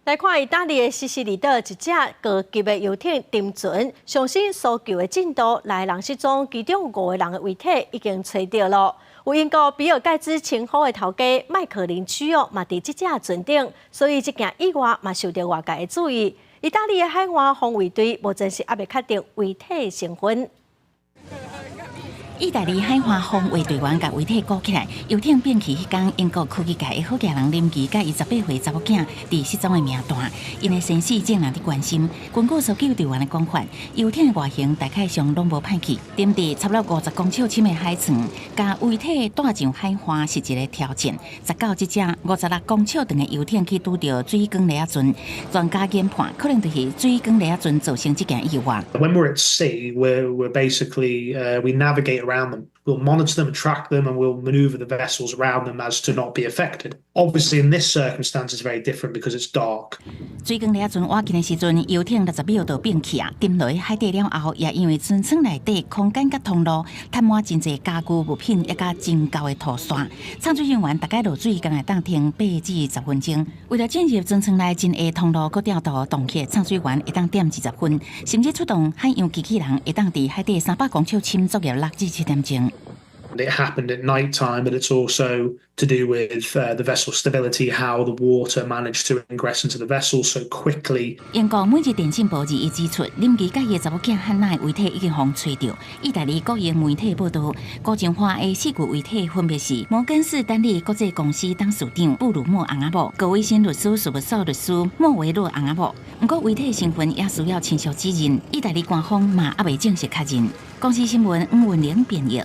來看意大利的西西里島一隻高級的遊艇沉船，上新搜救的進度，六个人失蹤，其中五個人的遺體已經揣著囉。有英國比爾蓋茨親好的頭家麥克林區哦，嘛佇這隻船頂，所以這件意外嘛受著外界的注意。意大利的海岸防衛隊目前是猶未確定遺體身份。意大利海岸防衛隊員共遺體裹起來，遊艇變去彼工，英國科技界的好額人林奇佮伊18歲查某囝佇失蹤的名單，𪜶的生死眾人佇關心。根據搜救隊員的講法，遊艇的外形大概上攏無歹去，沉佇差不多50公尺深的海床，共遺體帶上海岸是一個挑戰。十九這隻56公尺長的遊艇去拄著水管螺仔船，專家研判可能就是水管螺仔船造成這件意外。 When we're at sea, we're basically we navigate around them. We'll monitor them, track them, and we'll maneuver the vessels around them as to not be affected. Obviously, in this circumstance, it's very different because it's dark. 水管螺仔船倚近的時陣，遊艇60秒就變去啊！沉落去海底了後，也因為船艙內底空間佮通路，攤滿真濟家具物品，也佮真厚的塗沙。潛水人員逐擺落水，敢會當停8至10分鐘。為了進入船艙內真狹通路，閣調度洞穴潛水員會當踮20分，甚至出動海洋機器人會當佇海底300公尺深作業6至7點鐘。 It happened at night time, but it's also to do with the vessel stability, how the water managed to ingress into the vessel so quickly. 英國每日電訊報21指出，林奇佮伊的查某囝漢娜的遺體已經予揣著。意大利國營媒體報道，高精化的四具遺體分別是摩根士丹利國際公司董事長布魯莫翁仔某、高偉新律師事務所律師莫維魯翁仔某。毋過遺體身份也需要親屬指認，意大利官方嘛猶未正式確認。公視新聞吳文玲編譯。